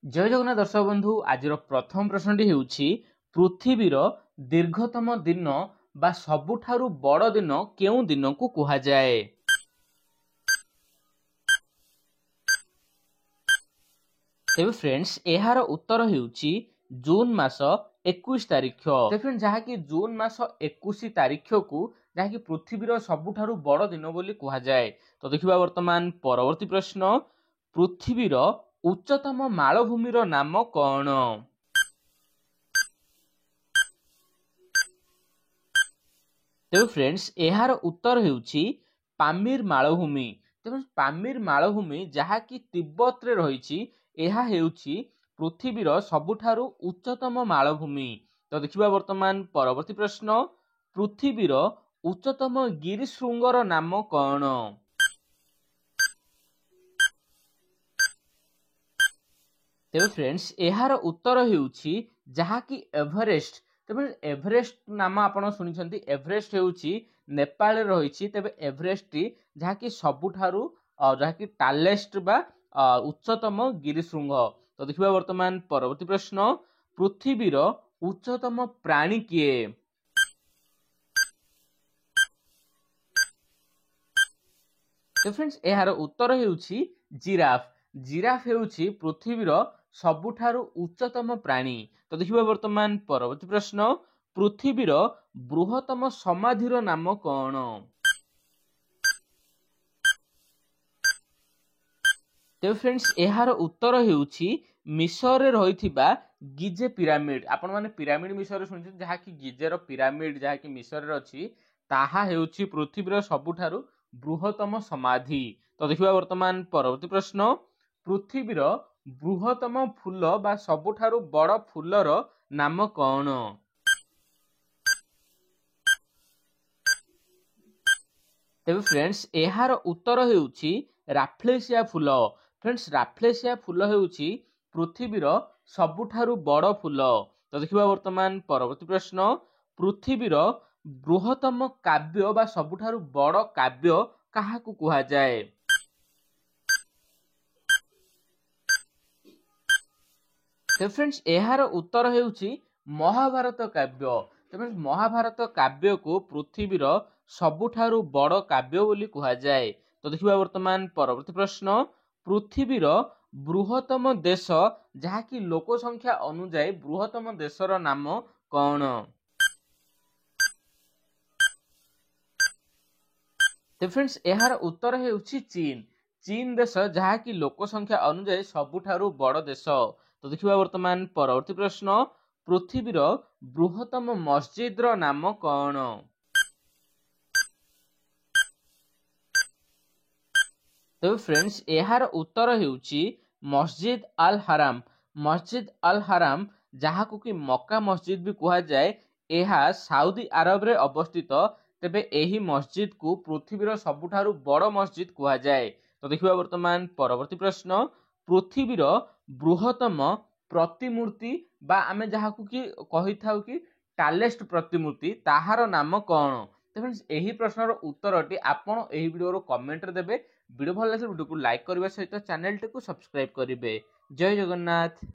ଜୟ ଜଗନ୍ନାଥ ଦର୍ଶକ ବନ୍ଧୁ, ଆଜିର ପ୍ରଥମ ପ୍ରଶ୍ନଟି ହେଉଛି, ପୃଥିବୀର ଦୀର୍ଘତମ ଦିନ ବା ସବୁଠାରୁ ବଡ଼ ଦିନ କେଉଁ ଦିନକୁ କୁହାଯାଏ? ତେବେ ଫ୍ରେଣ୍ଡସ୍, ଏହାର ଉତ୍ତର ହେଉଛି ଜୁନ ମାସ 21 ତାରିଖ। ତେବେ ଯାହାକି ଜୁନ ମାସ 21 ତାରିଖକୁ ଯାହାକି ପୃଥିବୀର ସବୁଠାରୁ ବଡ଼ ଦିନ ବୋଲି କୁହାଯାଏ। ତ ଦେଖିବା ବର୍ତ୍ତମାନ ପରବର୍ତ୍ତୀ ପ୍ରଶ୍ନ, ପୃଥିବୀର ଉଚ୍ଚତମ ମାଳଭୂମିର ନାମ କଣ? ତେବେ ଫ୍ରେଣ୍ଡସ୍, ଏହାର ଉତ୍ତର ହେଉଛି ପାମିର ମାଳଭୂମି। ତେବେ ପାମିର ମାଳଭୂମି ଯାହାକି ତିବ୍ବତରେ ରହିଛି, ଏହା ହେଉଛି ପୃଥିବୀର ସବୁଠାରୁ ଉଚ୍ଚତମ ମାଳଭୂମି। ତ ଦେଖିବା ବର୍ତ୍ତମାନ ପରବର୍ତ୍ତୀ ପ୍ରଶ୍ନ, ପୃଥିବୀର ଉଚ୍ଚତମ ଗିରିଶୃଙ୍ଗର ନାମ କଣ? ତେବେ ଫ୍ରେଣ୍ଡସ୍, ଏହାର ଉତ୍ତର ହେଉଛି ଯାହାକି ଏଭରେଷ୍ଟ। ତେବେ ଏଭରେଷ୍ଟ ନାମ ଆପଣ ଶୁଣିଛନ୍ତି, ଏଭରେଷ୍ଟ ହେଉଛି ନେପାଳରେ ରହିଛି। ତେବେ ଏଭରେଷ୍ଟଟି ଯାହାକି ସବୁଠାରୁ ଯାହାକି ଟାଲେଷ୍ଟ ବା ଉଚ୍ଚତମ ଗିରିଶୃଙ୍ଗ। ତ ଦେଖିବା ବର୍ତ୍ତମାନ ପରବର୍ତ୍ତୀ ପ୍ରଶ୍ନ, ପୃଥିବୀର ଉଚ୍ଚତମ ପ୍ରାଣୀ କିଏ? ତ ଫ୍ରେଣ୍ଡସ୍, ଏହାର ଉତ୍ତର ହେଉଛି ଜିରାଫ। ଜିରାଫ ହେଉଛି ପୃଥିବୀର ସବୁଠାରୁ ଉଚ୍ଚତମ ପ୍ରାଣୀ। ତ ଦେଖିବା ବର୍ତ୍ତମାନ ପରବର୍ତ୍ତୀ ପ୍ରଶ୍ନ, ପୃଥିବୀର ବୃହତ୍ତମ ସମାଧିର ନାମ କଣ? ତେବେ ଫ୍ରେଣ୍ଡସ୍, ଏହାର ଉତ୍ତର ହେଉଛି ମିଶରରେ ରହିଥିବା ଗିଜେ ପିରାମିଡ। ଆପଣମାନେ ପିରାମିଡ ବିଷୟରେ ଶୁଣିଛନ୍ତି, ଯାହାକି ଗିଜେର ପିରାମିଡ ଯାହାକି ମିଶରରେ ଅଛି, ତାହା ହେଉଛି ପୃଥିବୀର ସବୁଠାରୁ ବୃହତ୍ତମ ସମାଧି। ତ ଦେଖିବା ବର୍ତ୍ତମାନ ପରବର୍ତ୍ତୀ ପ୍ରଶ୍ନ, ପୃଥିବୀର ବୃହତ୍ତମ ଫୁଲ ବା ସବୁଠାରୁ ବଡ଼ ଫୁଲର ନାମ କଣ? ତେବେ ଫ୍ରେଣ୍ଡସ୍, ଏହାର ଉତ୍ତର ହେଉଛି ରାଫ୍ଲେସିଆ ଫୁଲ। ଫ୍ରେଣ୍ଡସ୍, ରାଫ୍ଲେସିଆ ଫୁଲ ହେଉଛି ପୃଥିବୀର ସବୁଠାରୁ ବଡ଼ ଫୁଲ। ତ ଦେଖିବା ବର୍ତ୍ତମାନ ପରବର୍ତ୍ତୀ ପ୍ରଶ୍ନ, ପୃଥିବୀର ବୃହତ୍ତମ କାବ୍ୟ ବା ସବୁଠାରୁ ବଡ଼ କାବ୍ୟ କାହାକୁ କୁହାଯାଏ? ତ ଫ୍ରେଣ୍ଡସ୍, ଏହାର ଉତ୍ତର ହେଉଛି ମହାଭାରତ କାବ୍ୟ। ତେବେ ମହାଭାରତ କାବ୍ୟକୁ ପୃଥିବୀର ସବୁଠାରୁ ବଡ଼ କାବ୍ୟ ବୋଲି କୁହାଯାଏ। ତ ଦେଖିବା ବର୍ତ୍ତମାନ ପରବର୍ତ୍ତୀ ପ୍ରଶ୍ନ, ପୃଥିବୀର ବୃହତ୍ତମ ଦେଶ ଯାହାକି ଲୋକ ସଂଖ୍ୟା ଅନୁଯାୟୀ ବୃହତ୍ତମ ଦେଶର ନାମ କଣ? ତ ଫ୍ରେଣ୍ଡସ୍, ଏହାର ଉତ୍ତର ହେଉଛି ଚୀନ। ଚୀନ ଦେଶ ଯାହାକି ଲୋକ ସଂଖ୍ୟା ଅନୁଯାୟୀ ସବୁଠାରୁ ବଡ଼ ଦେଶ। ତ ଦେଖିବା ବର୍ତ୍ତମାନ ପରବର୍ତ୍ତୀ ପ୍ରଶ୍ନ, ପୃଥିବୀର ବୃହତ୍ତମ ମସଜିଦର ନାମ କଣ? ତେବେ ଫ୍ରେଣ୍ଡସ୍, ଏହାର ଉତ୍ତର ହେଉଛି ମସଜିଦ ଅଲ ହାରାମ। ମସଜିଦ ଅଲ ହାରାମ ଯାହାକୁ କି ମକ୍କା ମସଜିଦ ବି କୁହାଯାଏ, ଏହା ସାଉଦି ଆରବରେ ଅବସ୍ଥିତ। ତେବେ ଏହି ମସଜିଦକୁ ପୃଥିବୀର ସବୁଠାରୁ ବଡ଼ ମସଜିଦ କୁହାଯାଏ। ତ ଦେଖିବା ବର୍ତ୍ତମାନ ପରବର୍ତ୍ତୀ ପ୍ରଶ୍ନ, ପୃଥିବୀର ବୃହତ୍ତମ ପ୍ରତିମୂର୍ତ୍ତି ବା ଆମେ ଯାହାକୁ କି କହିଥାଉ କି ଟାଲେଷ୍ଟ ପ୍ରତିମୂର୍ତ୍ତି, ତାହାର ନାମ କଣ? ତ ଫ୍ରେଣ୍ଡସ୍, ଏହି ପ୍ରଶ୍ନର ଉତ୍ତରଟି ଆପଣ ଏହି ଭିଡ଼ିଓର କମେଣ୍ଟରେ ଦେବେ। ଭିଡ଼ିଓ ଭଲ ଲାଗିଲେ ଭିଡ଼ିଓକୁ ଲାଇକ୍ କରିବା ସହିତ ଚ୍ୟାନେଲଟିକୁ ସବସ୍କ୍ରାଇବ କରିବେ। ଜୟ ଜଗନ୍ନାଥ।